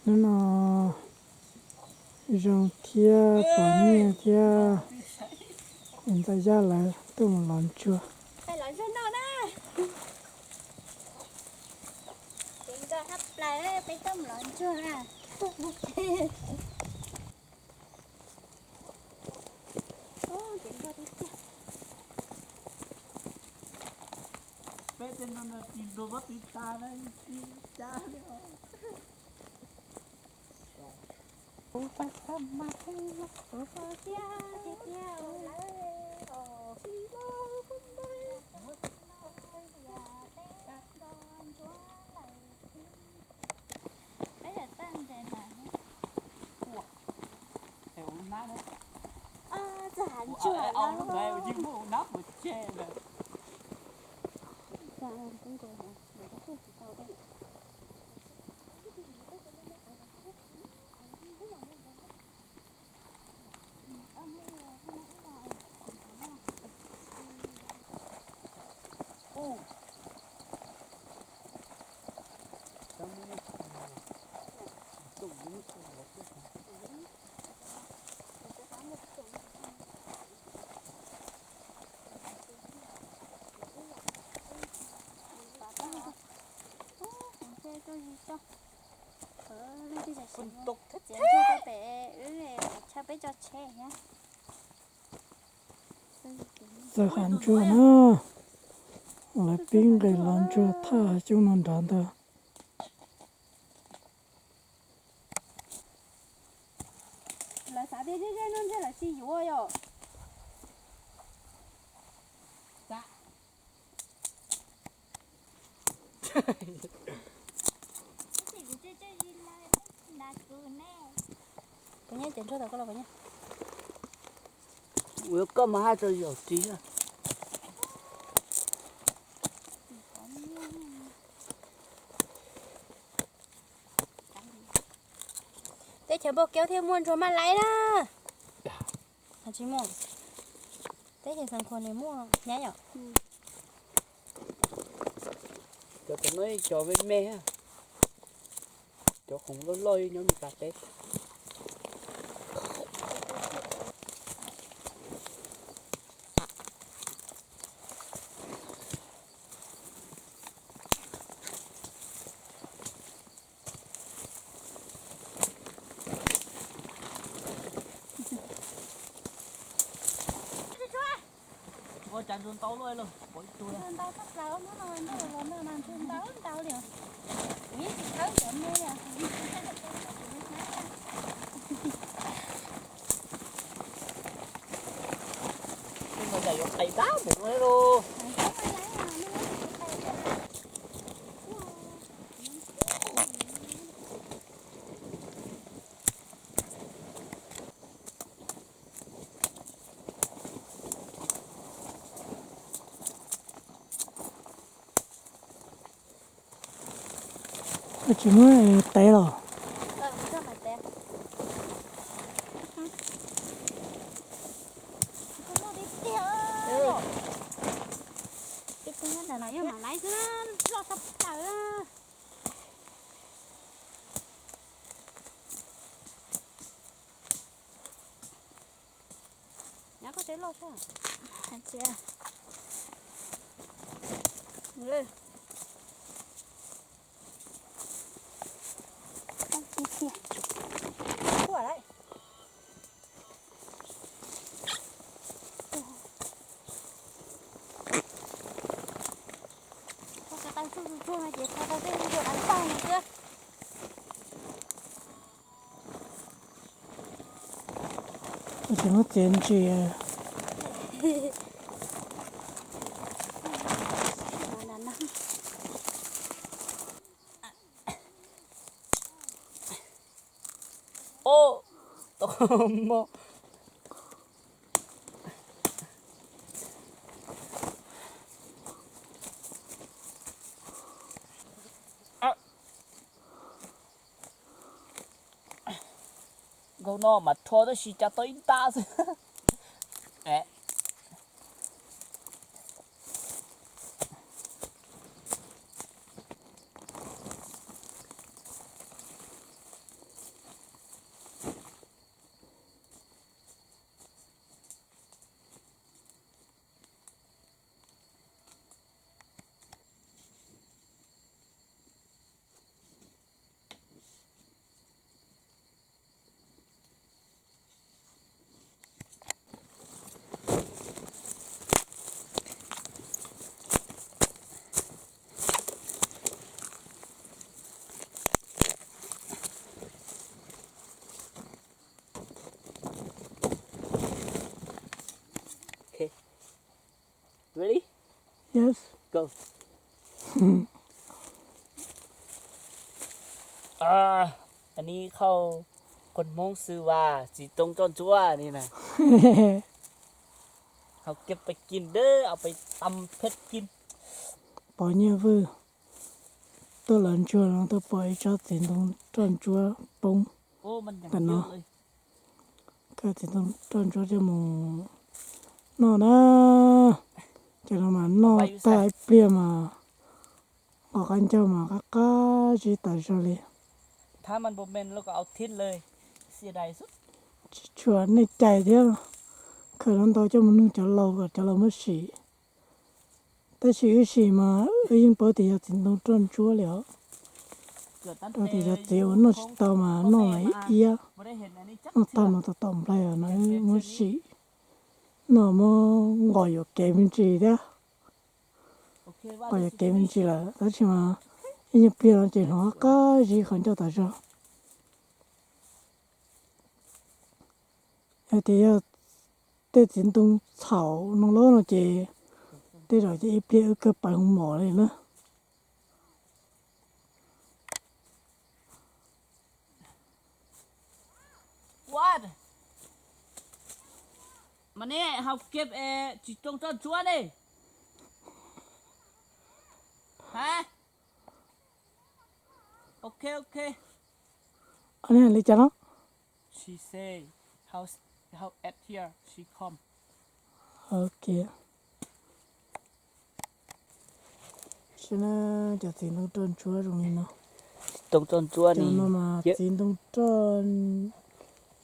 Hnub no zoo thiab pom nyiaj thiab, ntxhais Yaj lawv tuaj mus lov ntsuag. Peb tej no tis nrog pob tw tas na, tis cab li os. Kuv pais txog mas kuv pais tiag tiag tiag. Txog hav ntsuag lawm. Txawm hav ntsuag na, lawv pib nqes los ntsuag thaj coob no nrad ntag. Lawv xav tias zej zej no ntshe lawv tsis yuav yom. Kuv nyob ces ntsuag tau koj los kuv nyob. Kuv yuav koj mas haj tso zaum tsis. Teb chaws Npauj Keub thiaj muaj ntsuag maj laib na. Tsis muaj. Teb chaws Xeev Khuam nws muaj nyab yom. Cov tom no cov me me, cov khoom loj loj nyob Meskas teb. Ua cas ntsuag ntau luaj los pom ib tug. Ntsuag ntau tshaj plaws, hnub no ntuj los nag mas ntsuag ntau ntau li. Kuv yeej tsis khawb cov me li. Ntsuag yuav qis dab ntawm no lauj. Koj tsis muab tev los? Loj tshaj plaws. Nyob koj teb loj thiab. Tsis muab txiav ntsis. Ob, tau mo. Nkaus no mas rho tab sis cas tau ib ntab xwb. Ready? Yes. Go. Anib khau kua Hmoob xwb vas, txiv ntoo roj ntsuab ni na. Hau kiag pais kis dab, au pais tam phej kis. Pov Nyiaj Vwj tuaj lov ntsuag no tuaj pom ib tsob txiv ntoo roj ntsuab poob ntawm no. Khaws txiv ntoo roj ntsuab coj mus noj na. Cov no mas noj tag ib pliag mas nqos qab ncauj mas qab qab zib tas zog li. Tsis tshua nej cais thiab, khaws los ntau coj mus nug cov laus kom cov laus muab sim. Tab sis wb sim mas wb yeej paub tias yog txiv ntoo roj ntsuab li os. Rau tias cov txiv uas noj tsis tau mas noj mas ib iab, noj tag mas tom tom nplaig os no muab sim. Noj muab nqos yuam kev me ntsis thiab. Nqos yuam kev me ntsis lawm tab sis mas ib nyuag pliag no ces hnov qab zib qhov ncauj tas zog. Yog tias yog tej txiv ntoo txhaum no lawm no ces tej zaum ces ib pliag wb kawg pais hoo mom li na. Mas nej hau kiag es txiv ntoo roj ntsuab ne. Ha? Ok, ok. Li cas no? She say, how, how at here she come. Ok. Saib na, cov txiv ntoo roj ntsuab zoo li no. Txiv ntoo roj ntsuab ni. Cov no mas txiv ntoo roj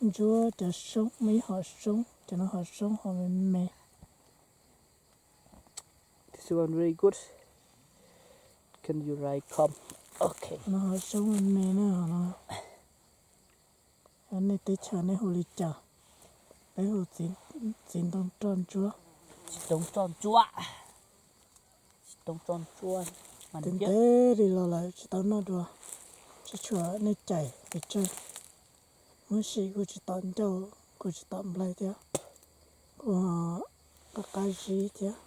ntsuab cov soob, muaj ib hom soob, cov no hom soob hom me me. This one very good. Can you write com? Ok. No hom soob me me na, hom no. Nej teb chaws nej hu li cas? Peb hu txiv ntoo roj ntsuab. Txiv ntoo roj ntsuab. Txiv ntoo roj ntsuab. Ntev ntev li los lawm tsis tau noj dua, tsis tshua nej cais pes tsawg. Muab sim kuj tsis tom ncauj, kuj tsis tom nplaig thiab, kuj qab qab zib thiab.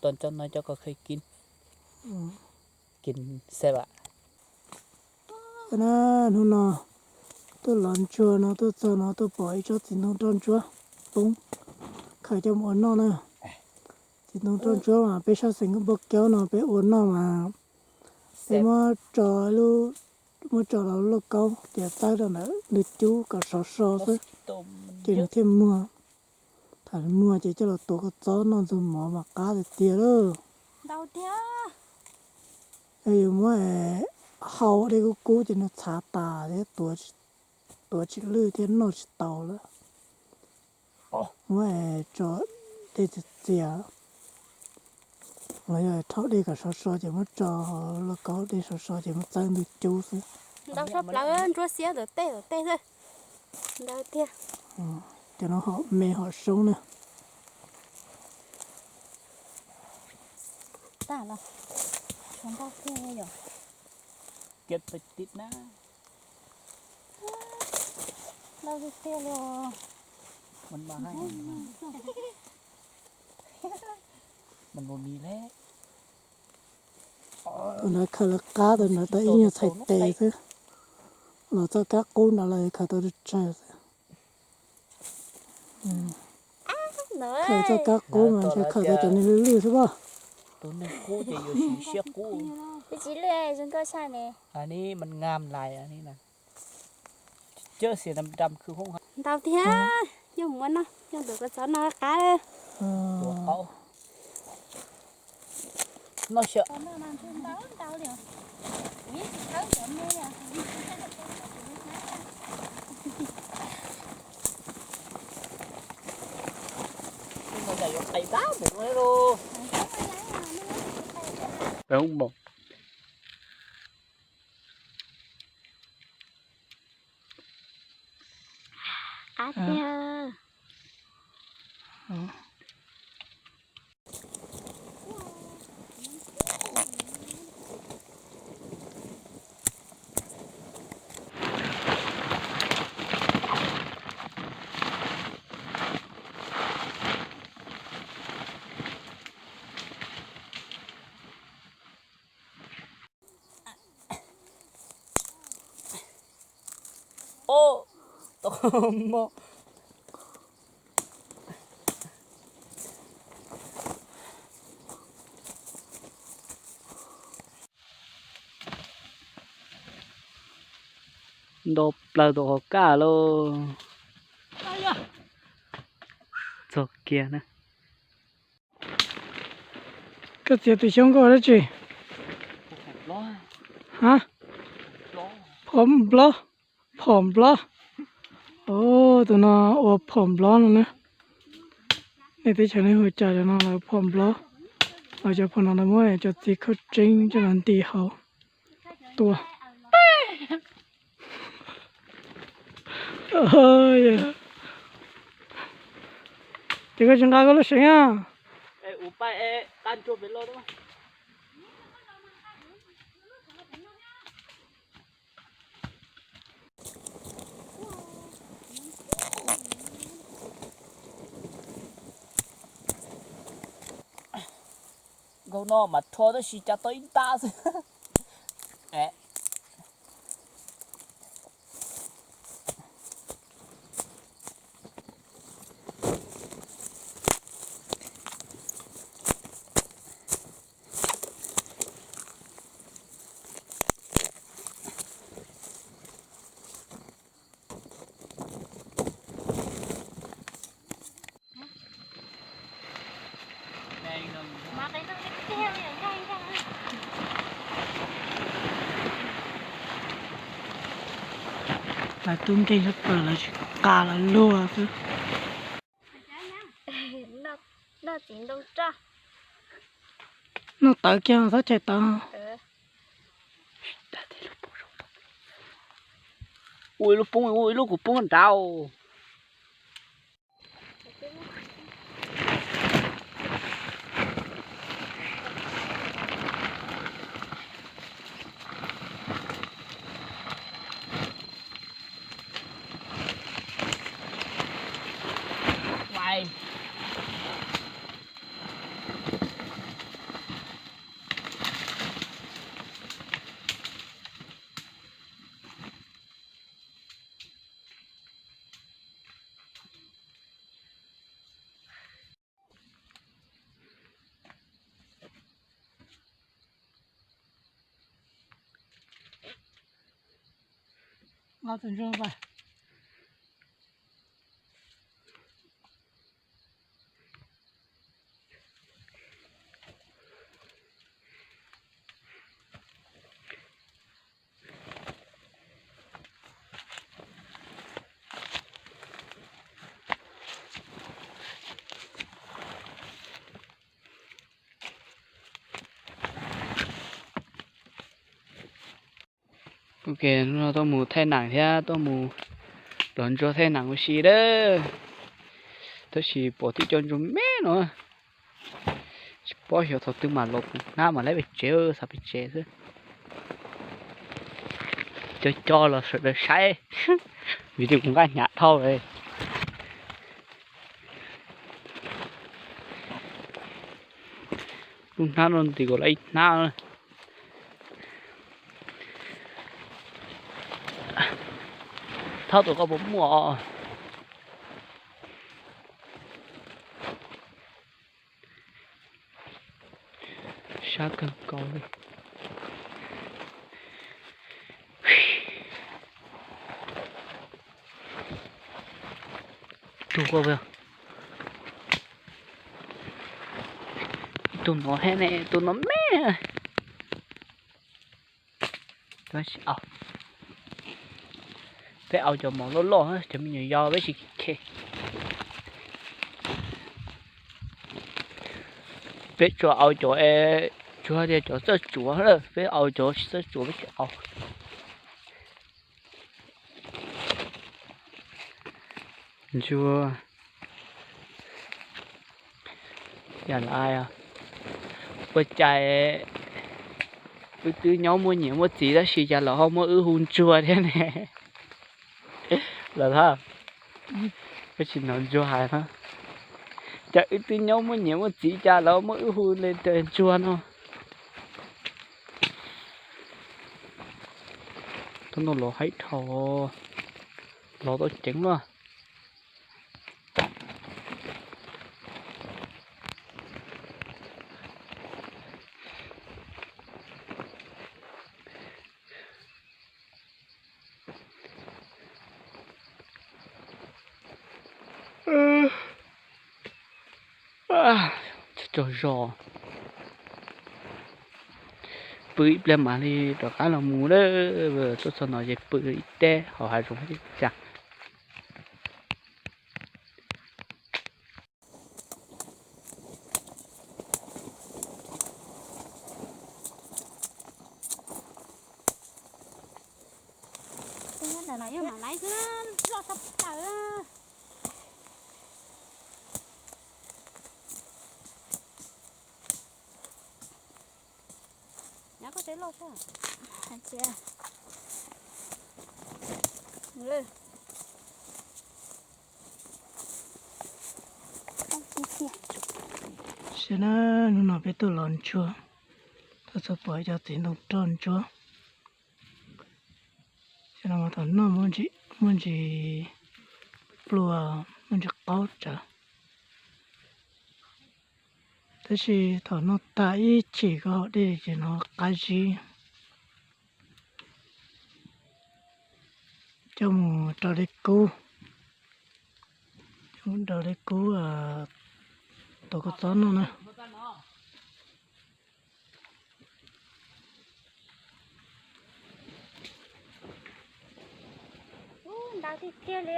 Tua ntsuab no coj koj khaws kis, kis xeb vam. Na, hnub no tuaj lov ntsuag no tuaj txog no tuaj pom ib tsob txiv ntoo roj ntsuab poob, khaws coj mus ua noj na. Txiv ntoo roj ntsuab mas peb sab xeev Kab Npauj Kaub no peb ua noj mas peb muab tso, muab tso rau lauj kaub ces txawb rau ntawm ntug cub kom sov so xwb, ces nws thiaj muag. Thaum muag ces coj los tuav kua txob noj ntxuag mov mas qab tiag tiag lauj. Yog yus muab hau dej kub kub ces nws txhav tas thiab, tuav tsis lwj thiab noj tsis tau lawm. Muab tso dej txias txias, los yog rhaub dej kom sov so ces muab tso lauj kaub, dej sov so ces muab txawb ntug cub xwb. Ntau sab plaws, ntsuab xiab tom tej tom tej xwb. Ntau tiag. Cov no hom me hom soob na. Tag los, tshuav ntau tiag yom. Kiag pes tib na. Ntau tiag tiag li os. Tus ntawd khaws lawv qab, tus ntawd tau ib nyuag txhais tes xwb, los txoj kab qub ntawd los khaws tau tsawg xwb. Khaws txoj kab qub mas ntshe khaws tau cov niag lwj lwj xwb pob. Tus neeg qub ces yuav siv siab qub. Tsis lwj zoo nkauj tshaj ne. Ntau tiag, yog muab noj, yog tuav kua txob noj qab. Noj xyaw. Qab tiag. Ob, tau mo. Nto plaws tau qhov kaj lauj. Txog kiag na. Koj txiav tus xyoob nkauj dab tsi? Ha? Phom nplob. Phom nplob. Tus no ua phom nplob no na. Nej teb chaws nej hu cas cov no lawv phom nplob. Los cov phom no lawv muab cov txiv khaub tseeb coj los ntim hauv tua. Ces koj tsis nqa koj lub seem a? Nkaus no mas rho tab sis cas tau ib nta xwb. Lawv tub nkeeg sab plaws lawv tsis qa lawv luag xwb. Noj txiv ntoo roj. Noj tawv kiag txhob chais tawv. Ua ib lub poob, ua ib lub kuv poob nrad. Nqa tus ntsuag pas. Ok, no tuaj mus thaij nam thiab tuaj mus lov ntsuag thaij nam ua si dab. Tab sis pom tib co ntsuag me no, tsis paub xyov thaum twg mam los, kuv hnab mam laib pem tsev, xav pem tsev xwb. Cov co los sawv daws saib, vim tias kuv nqaij hnyav dhau lawm. Lub hnab no nti kom lawv ib hnab. Thab tus koj puas muaj? Sab kawg nkaus li. Tus koj, tus no he ne, tus no me. Peb au cov mos loj loj, cov me nyuam yau peb tsis khe. Peb tsuas au cov, tsuas tias cov txawj tsuav, peb au cov tsis txawj tsuav peb tsis au. Ntsuag. Yam li ua cas wb twb nyob muaj niam muaj txiv tab sis cas lawv ho muab wb hu ntsuag thiab ne? Lawv hais, wb tsis hnov ntsuag hais na. Cas wb twb nyob muaj niam muaj txiv cas lawv muab wb hu li tias ntsuag no? Tub no los haib dhau. Los tau ceev luaj. Tsaug zog, pw ib pliag mam li rov qab los mus lawm. Tuaj txog no ces pw ib teb hauv hav zoov thiab cas. Nyob koj teb loj xwb. Saib na, hnub no peb tuaj los ntsuag, tuaj txog pom cov txiv ntoo roj ntsuab. Cov no mas thaum noj muaj ntsis pluag, muaj ntsis qaub tsawv. Tab sis thaum noj tag ib chim koj haus dej ces hnov qab zib. Coj mus rau dej kub, coj mus rau dej kub tuav kua txob noj na. Ntau tiag tiag li.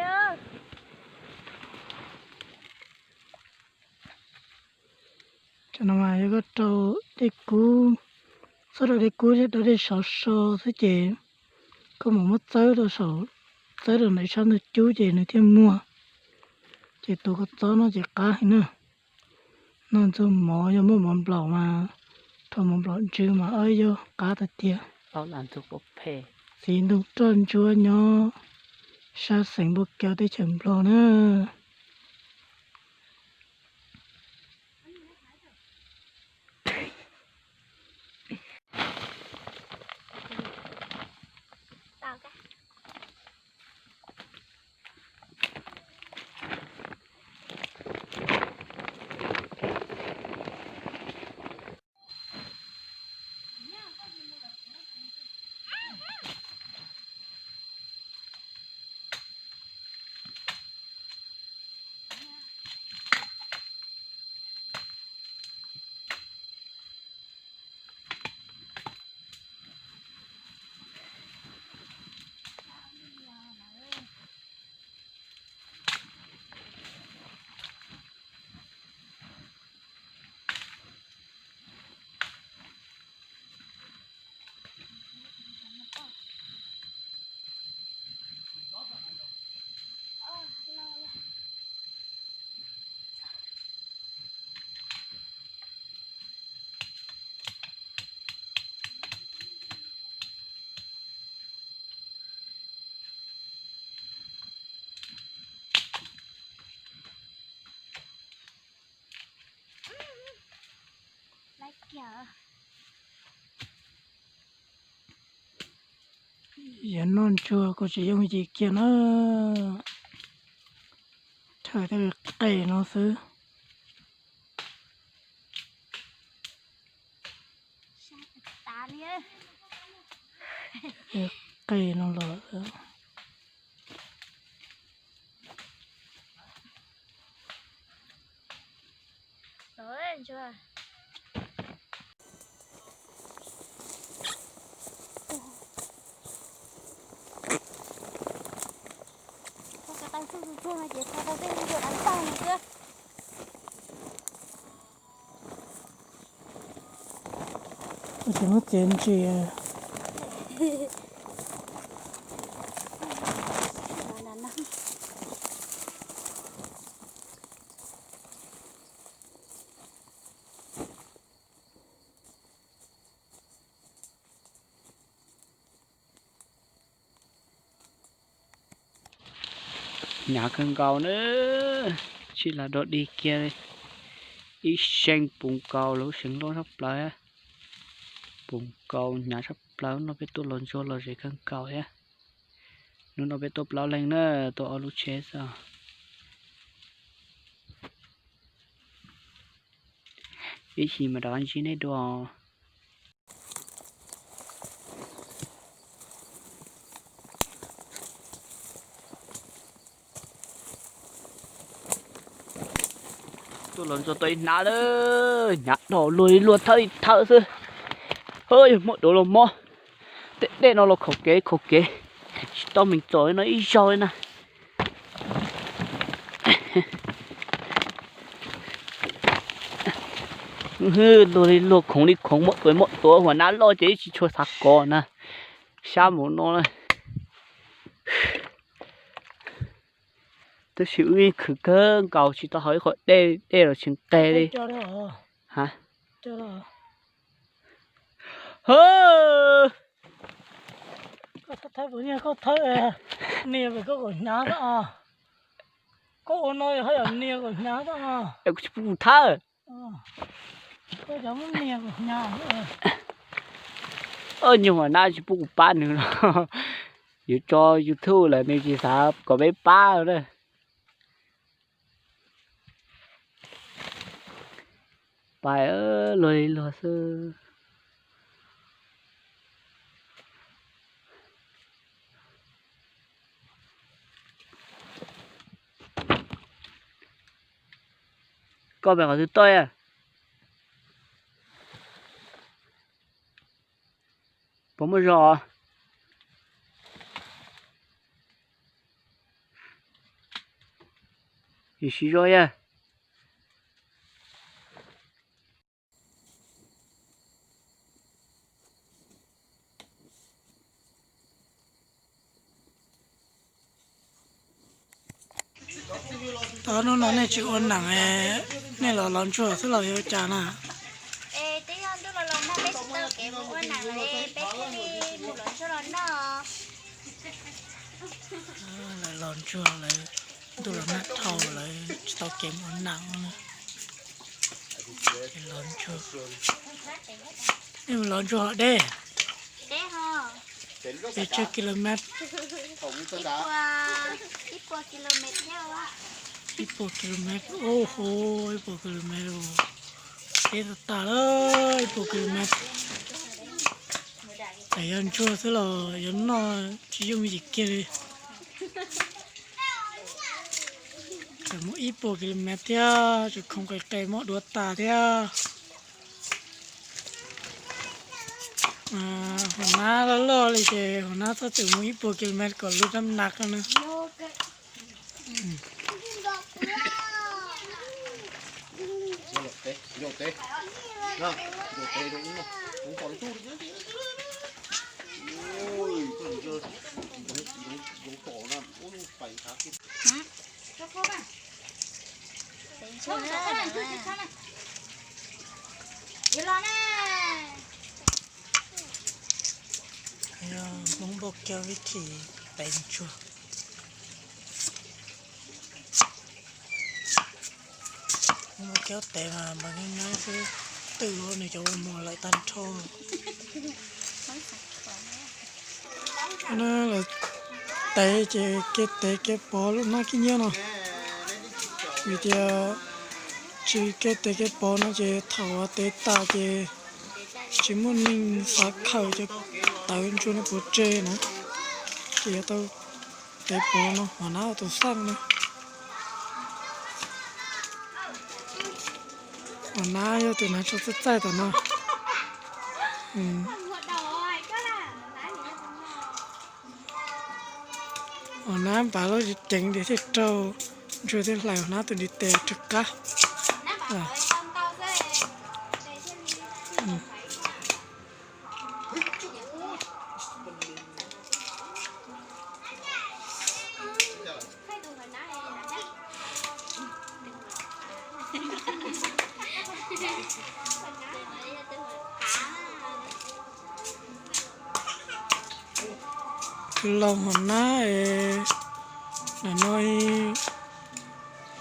Cov no mas yog koj rau dej kub, txhob rau dej kub, rau dej sov so xwb ces koj mus muab txawb rau saum, txawb rau ntawm ib sab ntug cub ces nws thiaj muag. Ces tuav kua txob noj ces qab heev na. Noj ntxuag mov, yog muaj mov nplaum mas, rau mov nplaum ntsw mas ob yog qab tiag tiag. Txiv ntoo roj ntsuab nyob sab xeev Npauj Kaub teb chaws Nplog na. Yog noj ntsuag kuj tsis yooj yim kiag na, rhawv tej qe no xwb. Qe no los Tsis muab txiav ntsis. Hnyav kawg nkaus na, tsis lam dog dig kiag li. Ib seev puv nkaus, lub seev loj tshaj plaws, puv nkaus hnyav tshaj plaws no, peb tuaj los ntsuag los ze kawg nkaus thiab. Hnub no peb tuaj plaub leeg na, tuaj ob lub tsheb xwb. Ib chim mam rov qab ntsib nej dua. Tuaj los ntxuag tau ib hnab lawm, hnyav dhau luag li luag thawj li thawj xwb. Yog muaj duav los mob. Tej dej no los khaum kev khaum kev, tsis tau meem txom no ib zaug li na. Luag li luag khoov li khoov, muaj duav muaj duav, huas nab loj ces ib tsis tshua xav kov na. Sab mus no na. Tab sis wb khwv kawg nkaus tsis tau haus ib qho dej, dej los tsis nqes li. Kuv tsis pub kuv thawb. Nyuag huas nab tsis pub kuv pab nws los, yuav tso YouTube lawm nws tsis xav kom peb pab na. Pais luag li luag xwb. Koj pem qhov twg tuaj? Puas muaj zog? Yus siv zog yag. Tau hnub no nej tsis ua neem, nej los los ntsuag xwb los yuav ua cas na? Es twb yog ntuj los los nag peb tsis tau kev mus ua neem lawm, peb thiaj li mus los ntsuag los noj. Lawv los ntsuag lawv, ntuj los nag dhau lawv tsis tau kev mus ua neem na. Los ntsuag, nej mus los ntsuag hov deb? Pes tsawg kilomet? Ib puas kilomet, ub ho, ib puas kilomet, deb tas tas lawm, ib puas kilomet. Txawm yog ntsuag xwb los yuav noj tsis yooj yim kiag li. Txawm mus ib puas kilomet thiab, tseem khoov qis qes mob duav tas thiab. Hos nab loj loj li ces hos nab txhob txwm mus ib puas kilomet kom lub nab nas na. Hmoob npauj kiab vib thim tev ntsuag. Hmoob npauj kiab tev mas npam nab xwb, twj nws cov ua mos lawm tag nrho. Lawv tev ces kev tev kev pov lub hnab khib nyiab no, vim tias tsis kev tev kev pov no ces thaum tev tas ces tsis muaj neeg xav khaws cov tawv ntsuag no puas tseg na, ces yuav tau tev pov no. Hos nab tus xaj no, hos nab yog tus hnav tsho txaij txaij tom no. Hos nab npav lub ceev tis thiaj raug ntsuag thiab hlais hos nab tus ntiv tes rov qab. Tus laus hos nab, nim no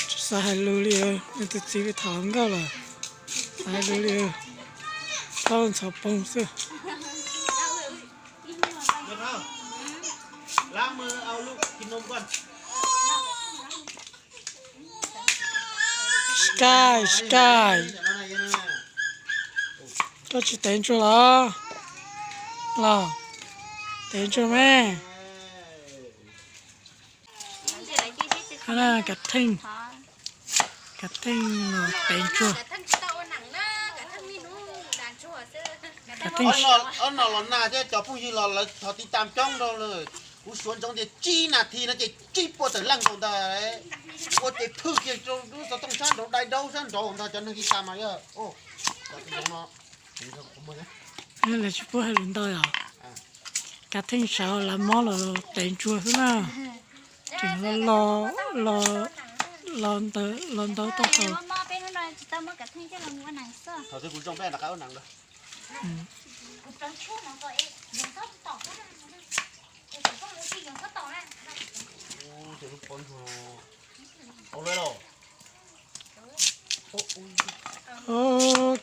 tsis xav hais lus li, nws tus txiv pheej tham hluas nkauj lawm, xav hais lus li, plaub ntxhov poog xwb. Sky, Sky. Koj tsis tev ntsuag los? Los, tev ntsuag me. Kav theej, kav theej los tev ntsuag. Kav theej. Ob no los nag thiab cov phooj ywg los lawv thov tiv tam coob rau lawm. Kuv suav ntsoov tias tsib nas this no ces tsib puas tawm leej nkaus ntag. Ua ces phwj kiag rau lub xov tooj sab nraud, dai daub sab nraud ntag, cov neeg tiv tam mas yog. Lawv tsis pub hais lus ntau os. Kav theej sawv lawv mob los tev ntsuag xwb na. Tseem los, los, los ntawd tau hau.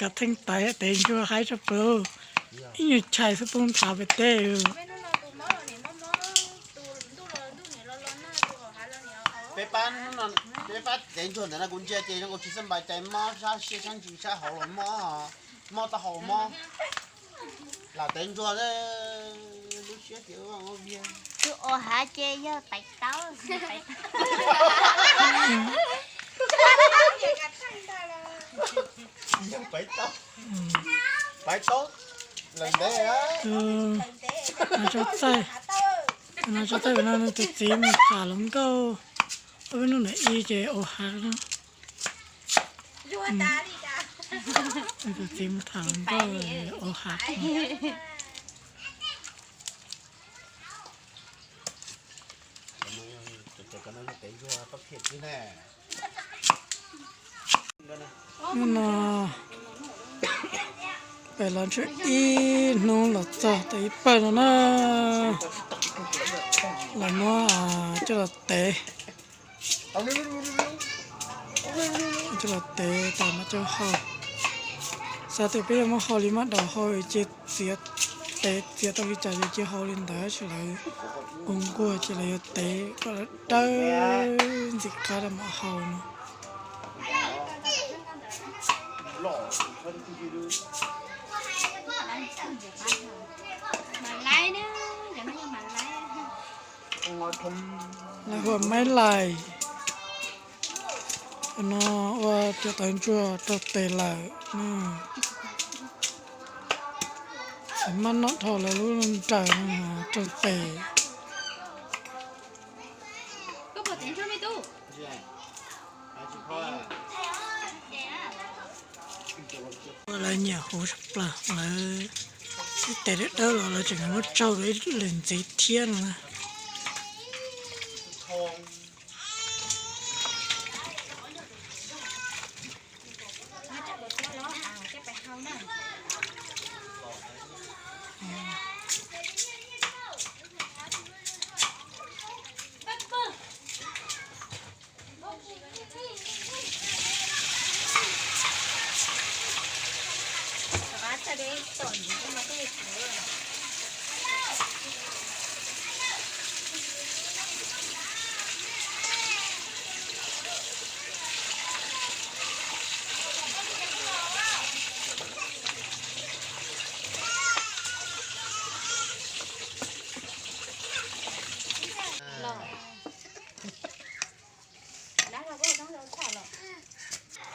Kav theej tev, tev ntsuag haib tshaj plaws. Ib nyuag chais xwb poob nthav pem teb. Peb pab, peb pab tev ntsuag ntawm no kuv ntsia ces zoo nkaus tsis xab npais cai, mob sab siab sab ntsws sab hauv los mob, mob taub hau mob. Lam tev ntsuag lub siab ces ua viag. Tus ua hav ces yog paiv taub. Yog paiv taub. Paiv taub lawm ntev. No tso txaij, no tso txaij no nws tus txiv mus tham hluas nkauj. Ob peb hnub ntawd ib ces ua hav no. Nws tus txiv mus tham hluas nkauj ua hav. Hnub no peb los ntshe ib hnub los txog tau ib pawg no na. Los muab coj los tev, coj los tev tas mas coj hau. Xav tias peb yuav muab hau li mab daum hau ces txiav, tev txiav tau li cas ces cia hau li ntawd, tab sis lawv ua nkuaj ces lawv yuav tev kom dawb ntxim qab rau mam hau no. Lawv hu ua maiv lais. Qhov no ua cov tawv ntsuag raug tes lawm. Maj noj dhau lawv lub nraws raug tes. Ua lawv nyiam huv tshaj plaws, lawv ib tes dawb dawb los lawv tseem muab tsau rau ib lwm ntxiv thiab no na.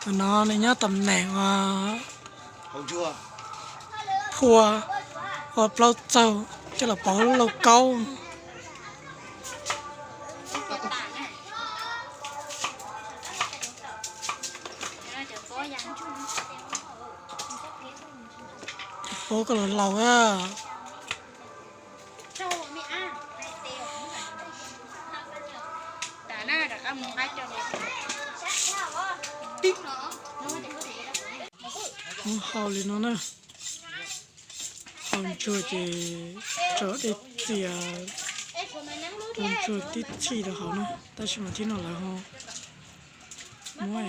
Tus no nws nyob tam neem uas phua ua plaub txaug coj los pauv lauj kaub. Pauv koj los laus a. Muab hau li no na. Hau ntsuag ces rau dej txias, rau ntsuag tib txhij rau hauv na, tab sis mas thib no lawv ho muab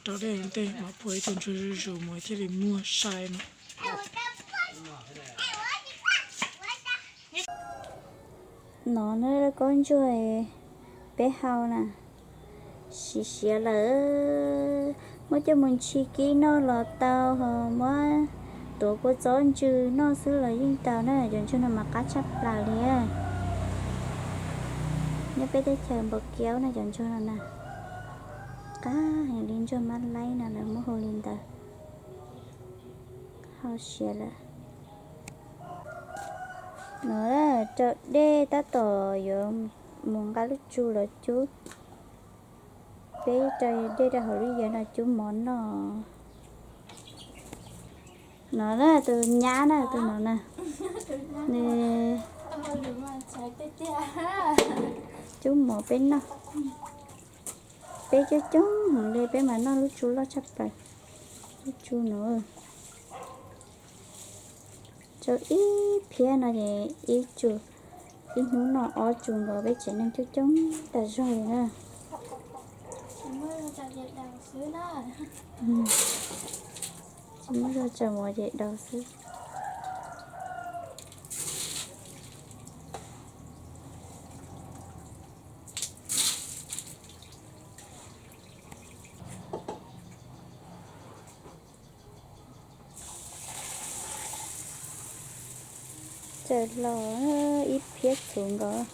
rau dej tej mam phua ib tug ntsuag zuj zus mus thiaj li muag sai no. No na, lauj kaub ntsuag peb hau na, siav siav lawm. Muab coj mus ntshis kib noj los tau, ho muab tuav kua txob ntsws noj xwb los yeej tau na. Cov ntsuag no mas qab tshaj plaws li. Nyob peb teb chaws Npau Kiaub no cov ntsuag no na, qab heev li, ntsuag mab laib no lawv muab hu li ntawd. Hau siav lawm. No rau dej tab tom yuav mus nqa lub tsu los cub. Peb rau dej rau hauv lub yawg no cub mov noj. No na tus nyab na, tus no na, nws cub mov peb noj. Peb coob coob heev li, peb mas noj lub tsu loj tshaj plaws. Lub tsu no tsau ib phiab no ces ib tsu, ib hnub noj ob tsu nkaus, peb tsev neeg coob coob tas zog li na. Tsis muaj zog tsaws mov ces daus xwb. Tsaws hlo ib phiab txhuv nkaus.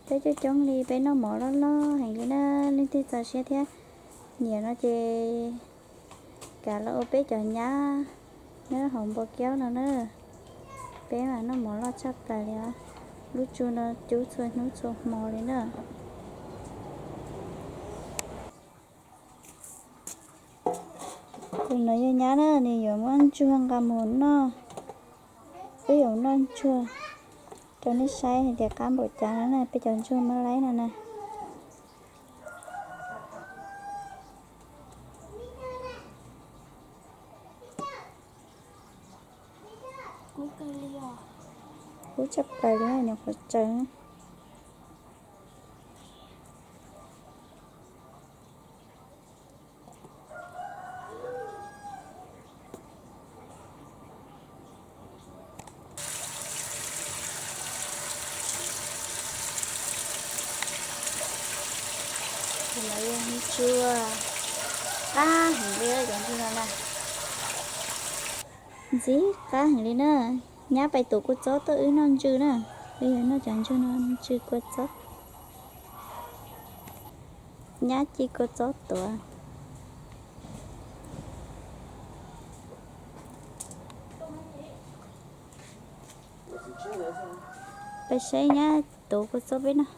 Peb coob coob li, peb noj mov loj loj heev li na. Leej twg txaus siab thiab nyiam no ces kav los ua peb cov nyab nyob hauv Npau Kiaub no na. Peb mas noj mov loj tshaj plaws li os. Lub tsu no cub txhua hnub txhua hmo li na. Tus no yog nyab na, nws yuav muab ntsuag nqa mus noj. Peb yuav noj ntsuag rau nej saib hais tias qab npaum cas no na, peb cov ntsuag mab laib no na. Kub tshaj plaws li, nyuam qhuav tsaws. Tus no yog ntsuag qab heev li, cov ntsuag no na. Ntxim qab heev li na. Nyab pais tuav kua txob tuaj wb noj ntsws na. Wb yuav noj cov ntsws no, ntsws kua txob. Nyab ci kua txob tuav. Peb saib nyab tuav kua txob peb noj.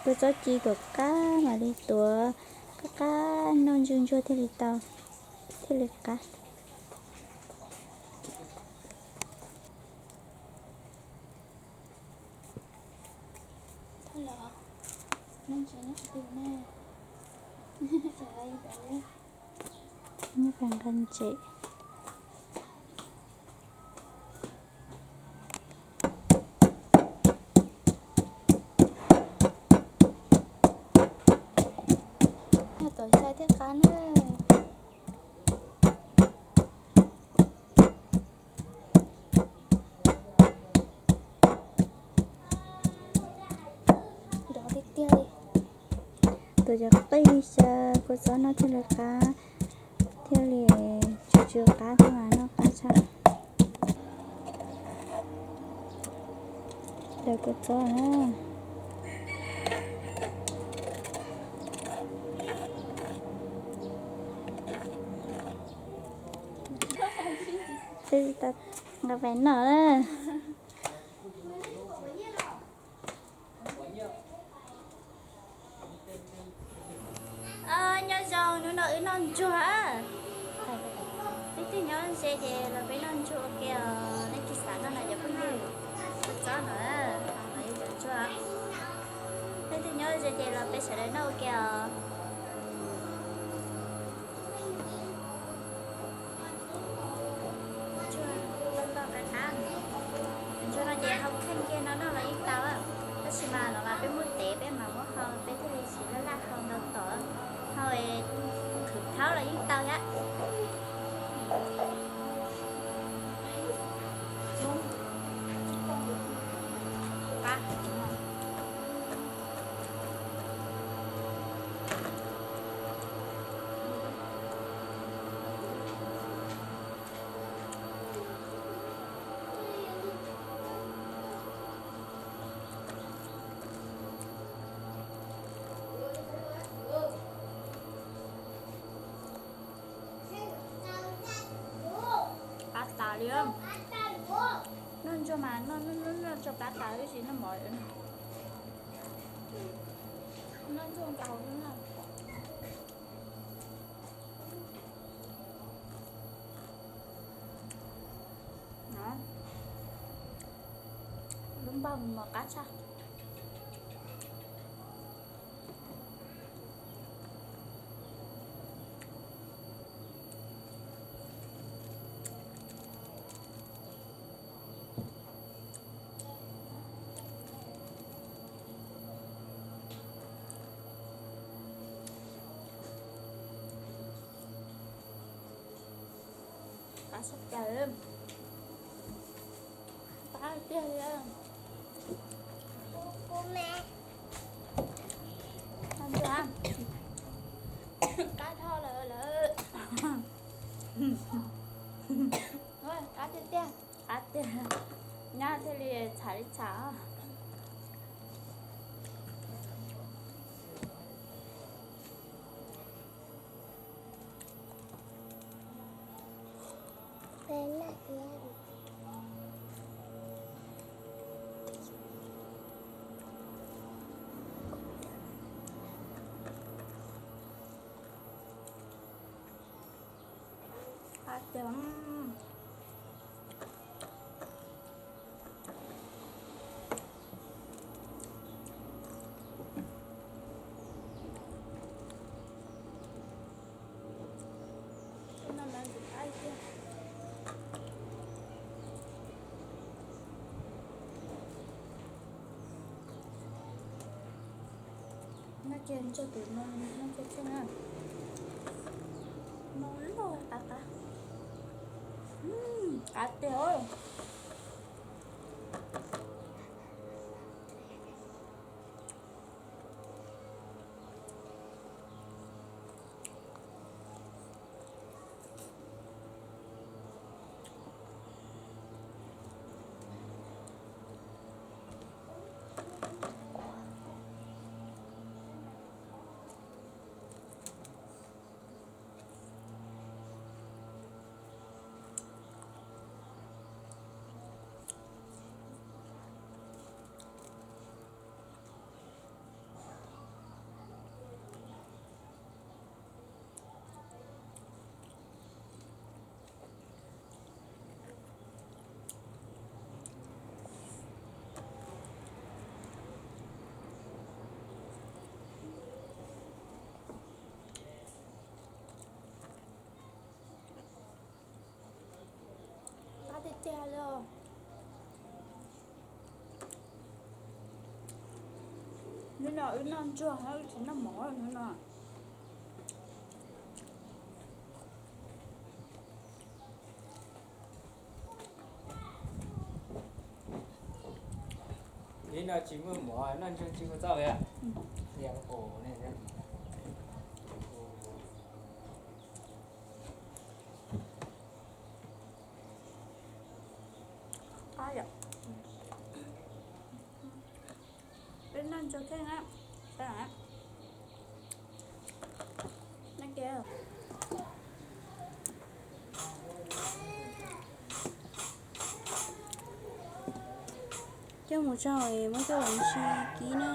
Kua txob ci kom qab mam li tuav, qab qab noj ntsws ntsuag thiaj li tau, thiaj li qab. Nqa ntses. Tuav xya thiaj qab na. Dov tiag tiag li. Tuav cov qij xyaw kua txob no thiaj li qab, thiaj li tsw tsw qab thiab mas noj qab tshaj. Daws kua txob na. Nqa pais noj na. Wb noj ntsuag. Leej twg nyob ze ces los peb noj ntsuag ua ke os, nej tsis xav noj no cov phooj ywg. Txob no, no yog cov ntsuag. Leej twg nyob ze ces los peb sawv daws noj ua ke os. Ntsuag loj loj qab qab. Ntsuag no ces hau kheej kiag no noj los yeej tau, tab sis mas no mas peb muab tev peb mas muab hau peb thiaj li tsis laj laj hau ntau tom, hau khwv thaub los yeej tau thiab. Plab tas li. Noj ntsuag mas noj, noj ntsuag plab tas tab sis noj mov, noj ntsuag nkaus na. Lub npawg mos qab tshaj. Qab tshaj plaws. Qab tiag li. Qab dhau lawm lawm. Qab tiag tiag. Qab tiag. Nyab thiaj li txham li txham. Qab tiag. Noj kiag ntsuag tus no, noj kiag kheej na. Noj loj qab qab. Qab tiag. Qab tiag tiag li os. Hnub no wb noj ntsuag, wb tsis noj mov hnub no. Ib no tsis muaj mov noj ntsuag tsis ua txauj li. Peb noj ntsuag kheej na. Coj mus tso muab coj los ntsia kib na,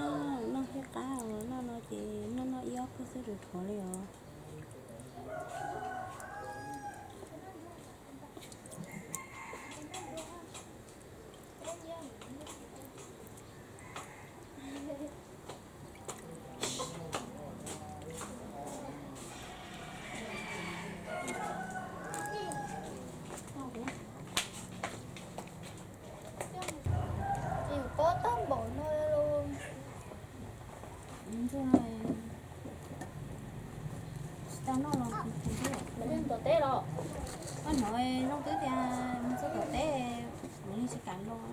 noj thiab qab os, noj no ces noj noj ib ob phub xwb rau qhov li os. Pob tag npaum no los. Tsis tau noj los kuv kuv thiab. Koj hnov zoo twb tias mus txog tom teb, kuv yeej tsis kam los.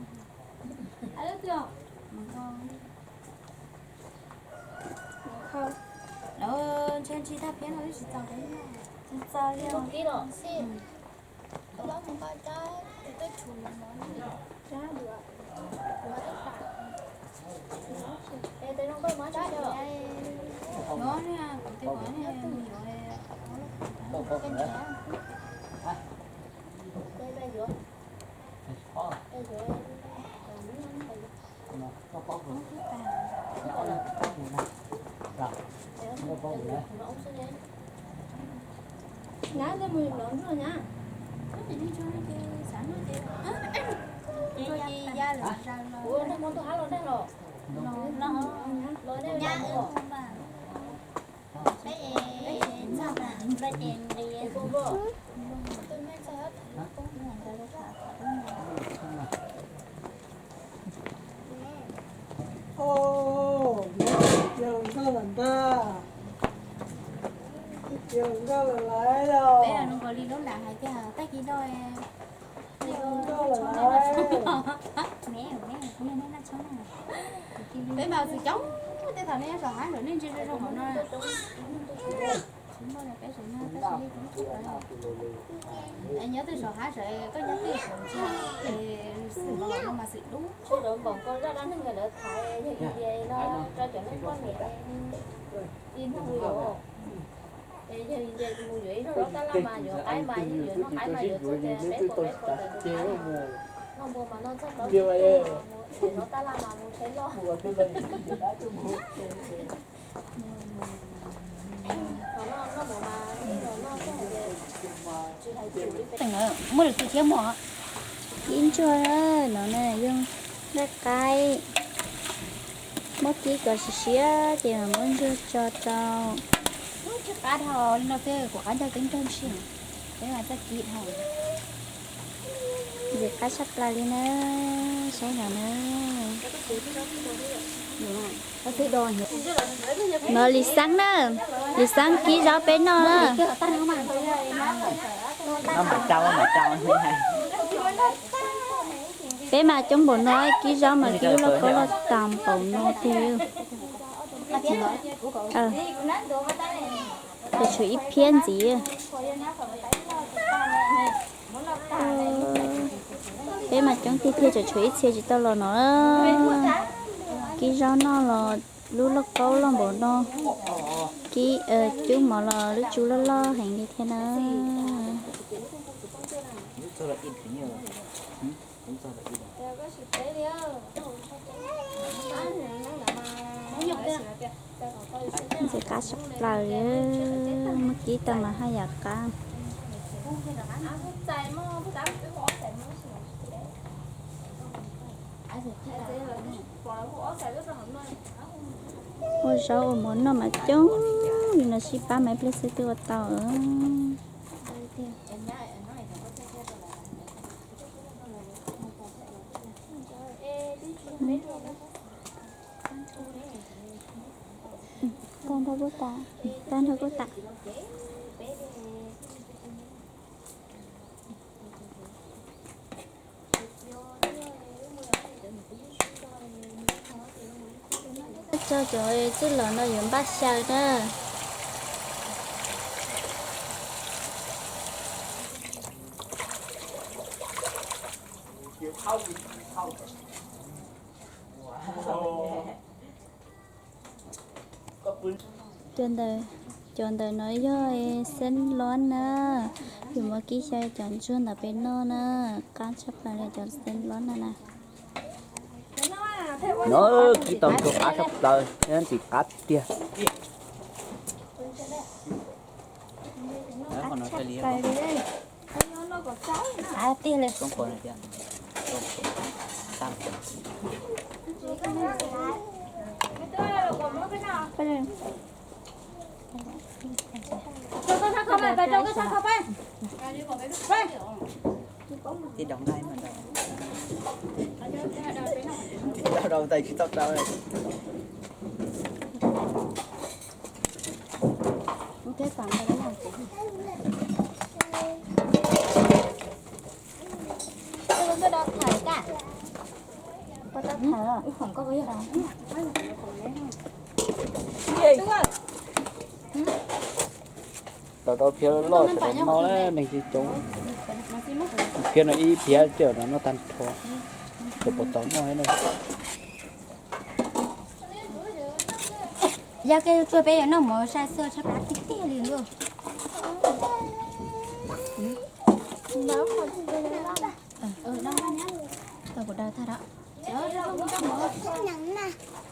Lawv ntshe ntsig tag phiab no twb tsis txaus, tsis txaus li. No, kuv twb pom mus yuav. Peb los nkaus li lub nram hais tias tag kis no peb mas txwm coob, tej thaum nej nyob saum hav lawm nej ntsia zoo zoo hauv no. Nyob twb saum hav sawv, koj nyob twb saum ntsia, xwm los no mas xwm dub. Sawv daws npaum nkaus zaj dab neeg lawv tham, yog India no tso cov neeg poj niam li no mus yuav. Es yog India mus yuav ib zaug zaub tab laj mas yuav qaib mas yuav noj qaib mas yuav txog tias peb puas peb puas tawm tus qaib, noj npua mas noj txog plaub tsib tug, zaub tab laj mas mus tsheb loj. Muaj lwm tus thiab muaj. Kib ntsuag no na, yog nqaij qaib, muab kib kom siav siav ces muab ntsuag tso rau. Tsis qab dhau li no xwb, kuv qab ncauj twb nrog ntshis, peb mas txoj kib dhau. Ntxim qab tshaj plaws li na, saib no na. No Lis Xeeb na, Lis Xeeb kib zaub peb noj na. Peb mas coob npaum no kib zaub mas kib lub lauj kaub loj tas npaum no tiag. Ces tshuav ib phiab ntxiv. Peb mas coob tiag tiag, tseem tshuav ib txhia tsis tau los no. Kib zaub noj los lub lauj kaub loj npaum no. Kib cub mov los lub tsu loj loj heev li thiab na. Ntxim qab tshaj plaws li, muab kib tau mas haj yam qab. Ua zaub ua mov noj mas coob li no, sib pab mas ib pliag xwb twb ua tau. Tag nrho kuj tas, tag nrho kuj tas. Tso cov txwj los no yuav npaj xyaw na. Cov ntawm, cov ntawm no yog xeeb lob na, yuav muab kib xyaw cov ntsuag ntawm pem no na, qab tshaj plaws li cov xeeb lob no na. No kib tau ntsuag qab tshaj plaws, ntxim qab tiag. Av tiag li. Tib rau nqaij mas rau rau tais tsis tau rau. Rau rau phiab loj loj sawv daws noj, neeg coob coob. Phiab no ib phiab coj no noj tag nrho, tsis pom tau noj na. Yog koj tsuas peb yuav noj mov sai xwb, tshaib plab tiag tiag li lauj. Tau kuv daws tag da.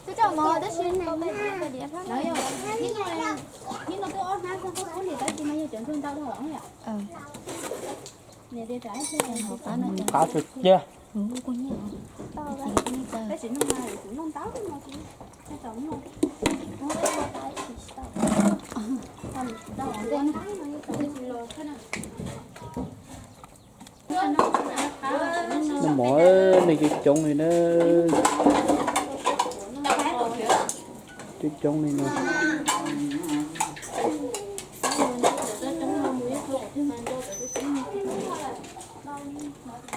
Twb coj mov tab sis tau peb diav phab no yog, ib no twb ob hnab xwb, qub li tab sis mas yog cov ntsuag ntau dhau los yom. Qab tiag tiag. Noj mov neeg coob coob li na. Coob coob li no.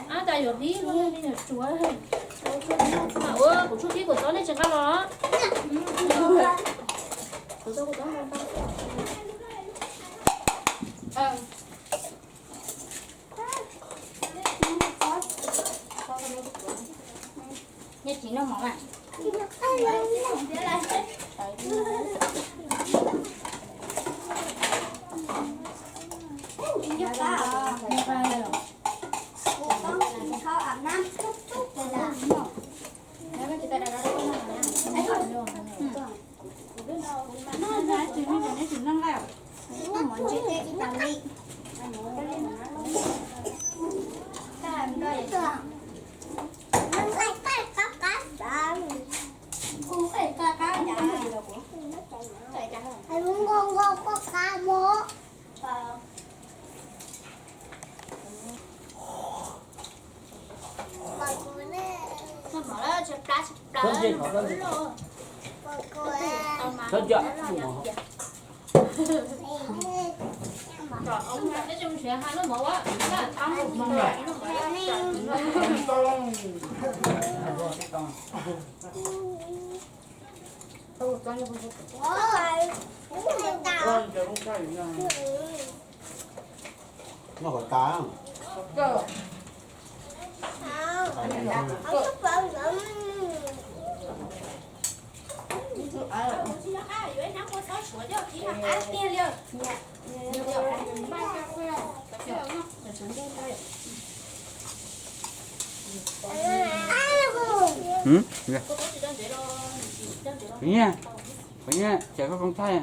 Ab, tas yuav hlib, ua kuv tshuaj hlib kuv txob nej tsis nqa los. Nyob tsis noj mov mas. Qhov nyiaj, qhov nyiaj, ces koj koob thaij.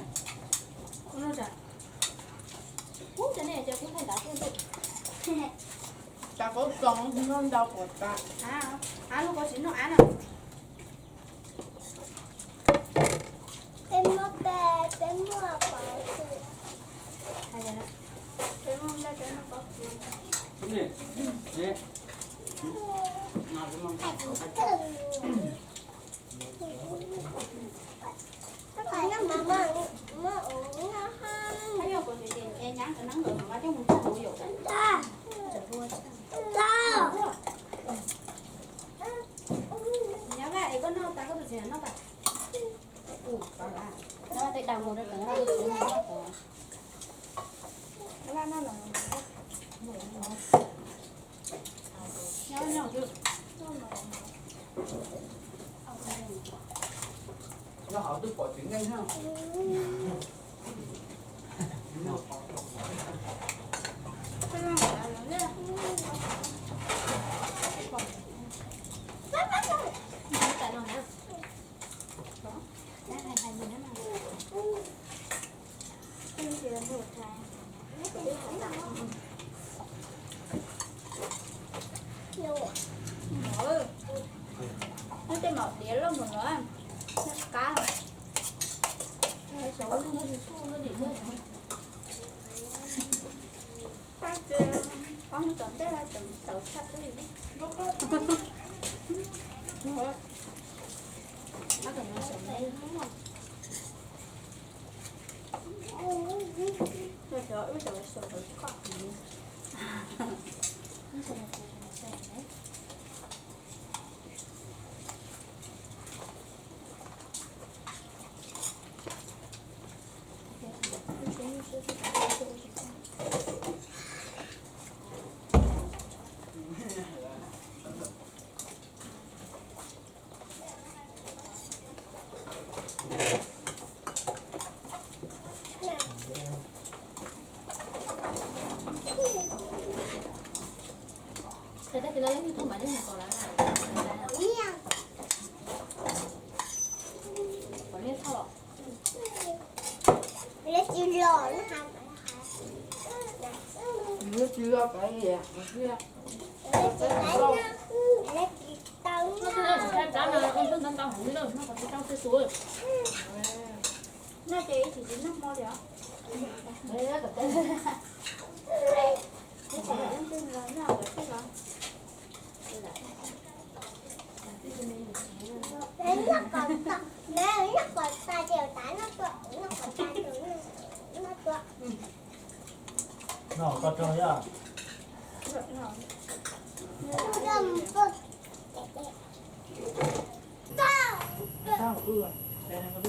Nyob tej maum diav loj mus no, noj qab. Ob hnub tom ntej txaus tshaj.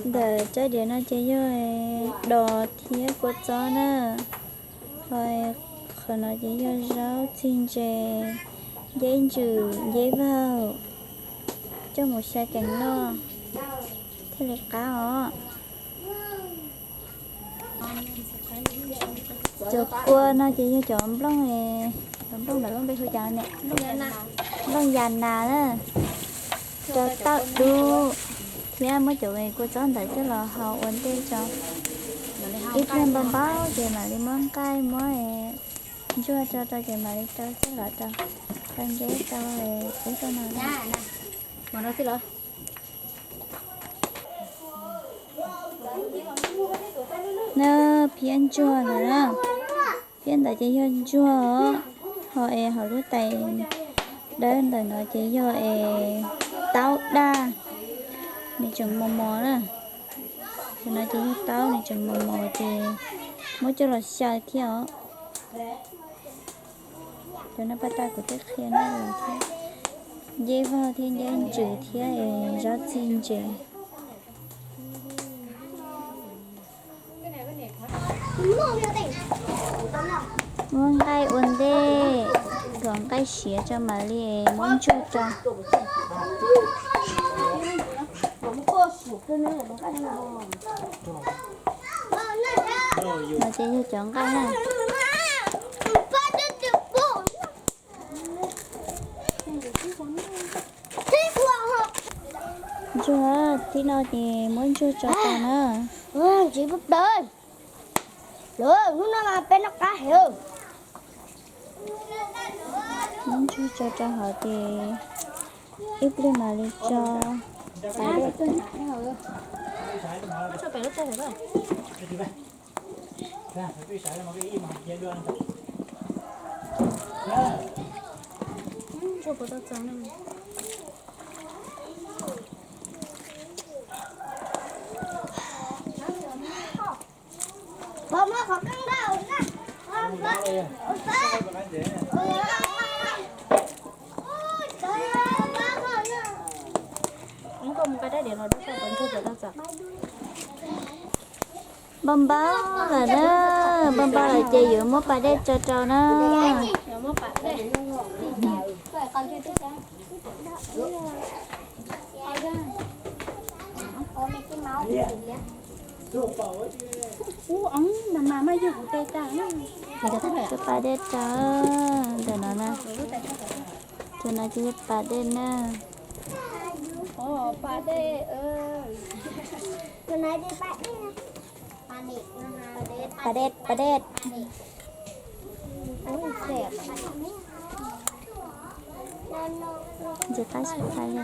Ntawm tsob diav no ces yog dos thiab kua txob na. Ho qhov no ces yog zaub txig ntses, nceb ntsws, nceb vaug, coj mus xyaw keev noj thiaj li qab os. Cov kua no ces yog cov nplooj, cov nplooj ntawm lub npe hu cas ne? Nplooj yas nas na. Rau tauj dub thiab muab cov kua txob ntawd coj los hau ua ntej tso. Ib pliag npau npau ces mam li muab nqaij muab ntsuag tso rau ces mam li rau xab lom rau, rau nceb rau ub rau no. Na, phiab ntsuag ntawd na, phiab ntawd ces yog ntsuag os. Ho es hauv lub tais dawb ntawm no ces yog es taub daj, nws tseem mos mos na. Cov no ces yog taub, nws tseem mos mos ces muab coj los xyaw thiab os. Cov no paj tag kuv twb qhia nej lawm thiab. Nceb vog thiab nceb ntsws thiab es zaub txig ntses. Muab nqaij ua ntej, tuav nqaij siav tso mam li muab ntsuag rau. No ces yog cov nqaij na. Ntsuag, tib no ces muab ntsuag tso rau na. Ntsuag tso rau hauv ces ib pliag mam li tso. Npau npau lawm na, npau npau lawm ces yuav muab pas dej tso rau na. Pas dej rau ntawm no na. Cov no ces yog pas dej na. Pas dej, pas dej. Ntxim qab tshaj plaws li.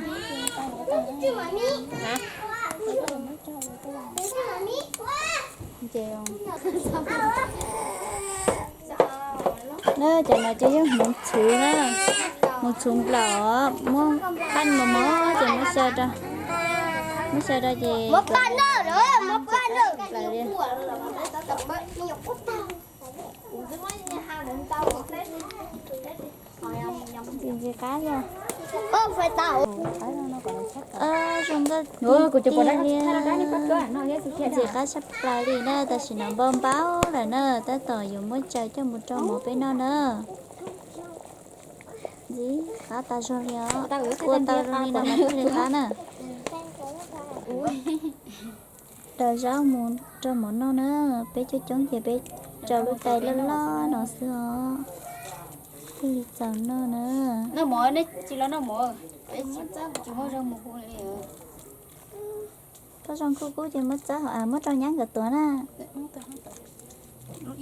Na, cov no ces yog hmoov txhuv na, hmoov txhuv nplaum, muab qaj mos mos ces muab xyaw rau, muab xyaw rau ces plaws li. Ntxim qab li. Zoo nkauj tiag tiag li. Ntxim qab tshaj plaws li na, tam sim no npau npau lawm na, tab tom yuav muab tsaws coj mus rau mov peb noj na. Ntxim qab tas zog li os, ua tau zoo li no mas thiaj li qab na. Daws zaub mus rau mov noj na, peb coob coob ces peb rau lub tais loj loj no xwb os, thiaj li txaus noj na. Noj mov, nej tsis los noj mov, peb tsis muab zaub mus hu li. Koj zoo kub kub ces muab txawb, muab rau nyab nkawd tuav na.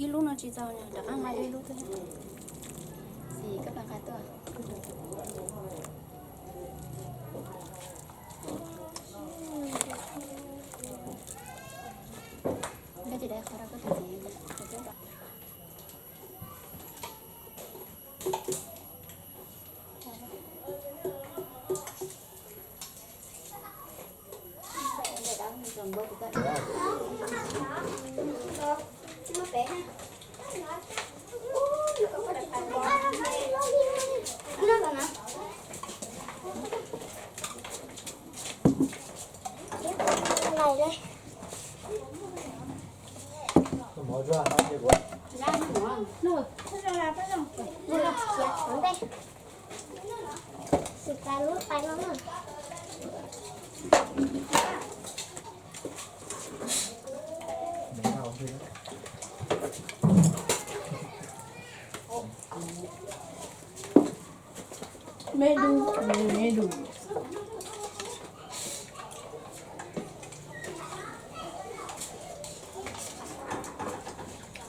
Ib lub no tsis txaus, rov qab nqa ib lub twg. Xim koj pab nqa tuaj. Me dub, me dub.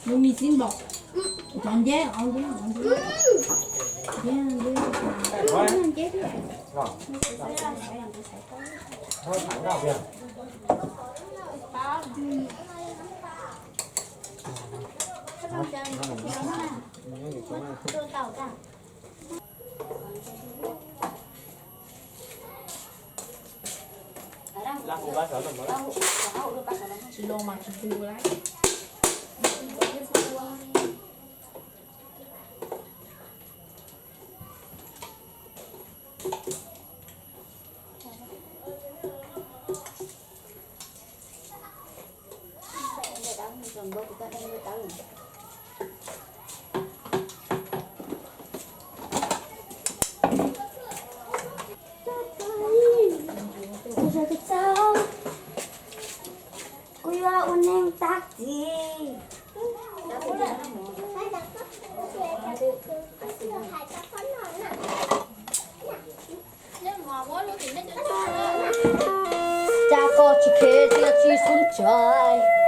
Mus mi txiv npog, cov nceb, nceb, nceb. Kuv yuav ua neeg tag kis. Cas koj tsis khev tias tsis xub tsaib.